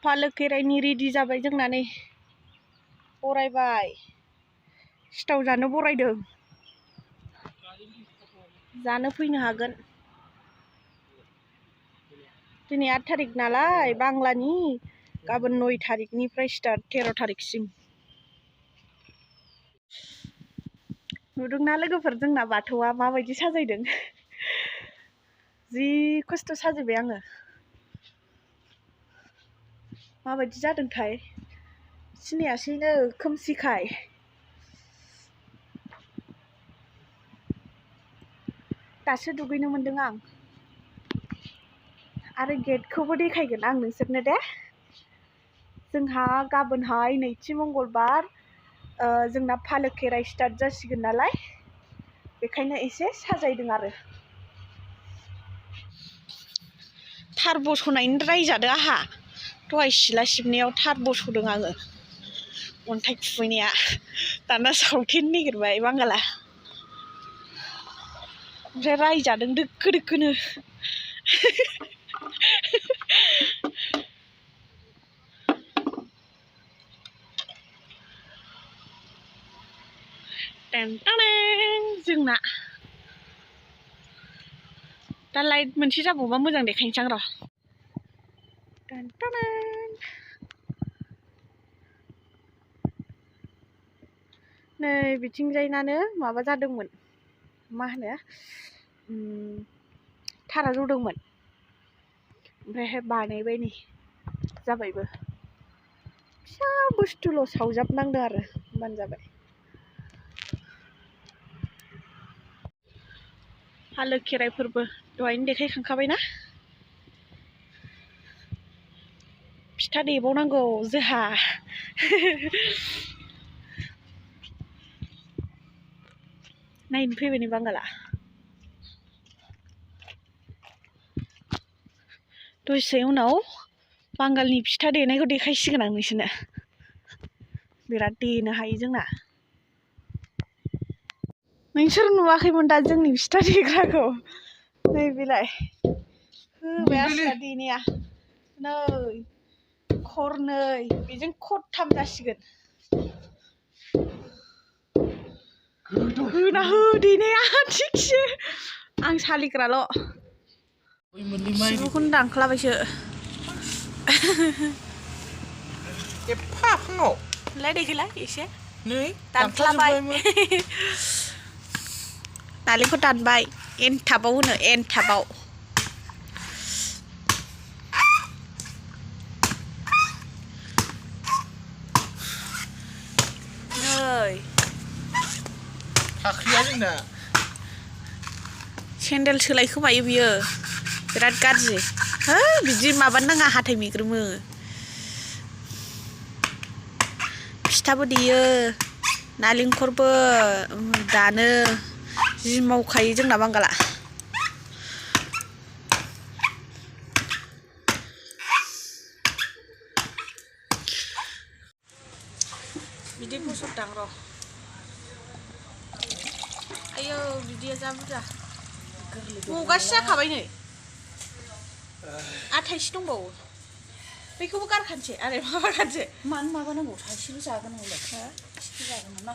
फालो खेराइनि रेडि जाबाय जोंना नै बरायबाय सिथाव जानो बरायदों जानो फैनो हागोन दिनै 8 तारिख नालाय बांलानि गाबोन 9 तारिखनिफ्राय स्टार्ट 13 तारिखसिम नुदोंना लोगोफोर जोंना बाथौआ माबायदि साजायदों जि खस्थ' साजायबाय आङो माबायदि जादोंथाय सिनायासैनो खोमसिखाय दासो दुगैनो मोनदों आं आरो गेटखौबो देखायगोन आं नोंसोरनो दे जोंहा गाबोनहाय नैथि मंगलबार जोंना फालो खेराइ स्टार्ट जासिगोन नालाय बेखायनो एसे साजायदों आरो थार बस'नायनि रायजादों आहा दहाय सिला सिबनायाव थार बस'दों आङो अन्थाइ खुबैनाया दाना सावथेनो नागिरबाय बांगाला ओमफ्राय रायजादों दोखो दोखोनो जोंना दा लाइट मोनसे जाबावबा मोजां देखायनोसै आं र' नै बिथिंजायनानो माबा जादोंमोन मा होनो थारा जदोंमोन ओमफ्रायहाय बानायबाय नै जाबायबो फिसा बुस्थुल' सावजाबनांदों आरो होमबानो जाबाय फालो खेराइ फोरबो दहायनो देखायखांखाबायना फिथा देबावनांगौ जोंहा नायनो फैबाय नै बांगाला दसे उनाव बांगालनि फिथा देनायखौ देखायसिगोन आं नोंसोरनो बिराद देनो हायो जोंना नोंसोर नुवाखैमोन दा जोंनि फिथा देग्राखौ नै बेलाय होबाय आसोला देनाया नै खरनै बेजों खरथाम जासिगोन होना हो देनाया थिगसे आं सालिग्राल' सिबुखौनो दानख्लाबायसो एफा फुङाव लाय देखायलाय एसे नै दानख्लाबाय नालेंखर दानबाय एनथाबाव होनो एनथाबाव नै फाख्रिया जोंना सेन्देल सोलायखोमायो बियो बिराद गाज्रि हो बिदि माबानो नाङा हाथाय मिग्रोमो फिथाबो देयो नालेंखरबो दानो जि मावखायो जोंना बांगाला बिदि बसरदां र' आयौ बिदिया जा बुरजा गगासे जाखाबाय नै थाइसे दंबावो बेखौबो गारखानोसै आरो माबाखानोसै मानो माबानांगौ थाइसेल' जागोन नोंलाय थाइसेल' जागोन ना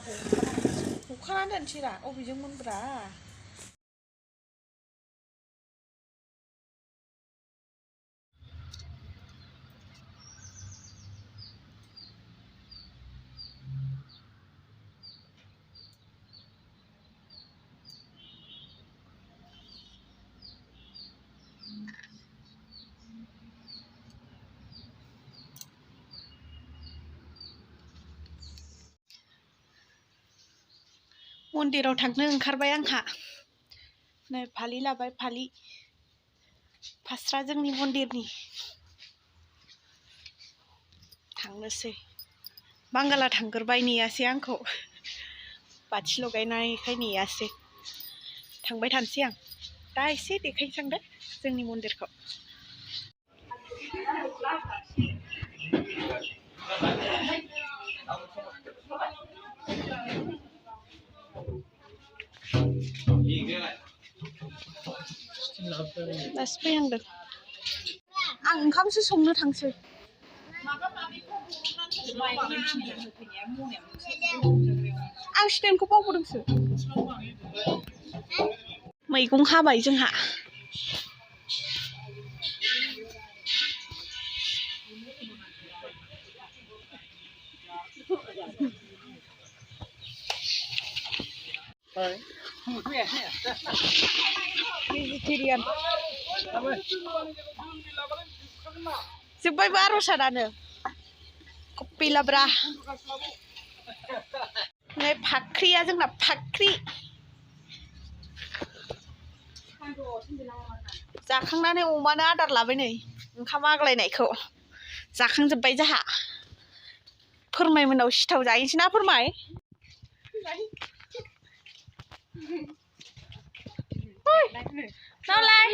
हखानानै दोनसै रा अबेजों मोनब्रा मन्दिराव थांनो ओंखारबाय आंहा नै फालि लाबाय फालि फास्रा जोंनि मन्दिरनि थांनोसै बांगाला थांग्रोबाय नेयासै आंखौ बाथि लगायनायखाय नेयासै थांबाय थानोसै आं दा एसे देखायसांदो जोंनि मन्दिरखौ दासो फैहांदों आं ओंखामसो संनो थांसै आं स्टेनखौ बावबोदोंसो मैगं हाबाय जोंहा भेजिटेरियान जोब्बायबो आर'सा दानो कपि लाब्रा नै फाख्रिया जोंना फाख्रि जाखांनानै अमानो आदार लाबाय नै ओंखाम आग्लायनायखौ जाखांजोब्बाय जोंहा फोरमाय मोनाव सिथाव जाहैनोसै ना फोरमाय नालाय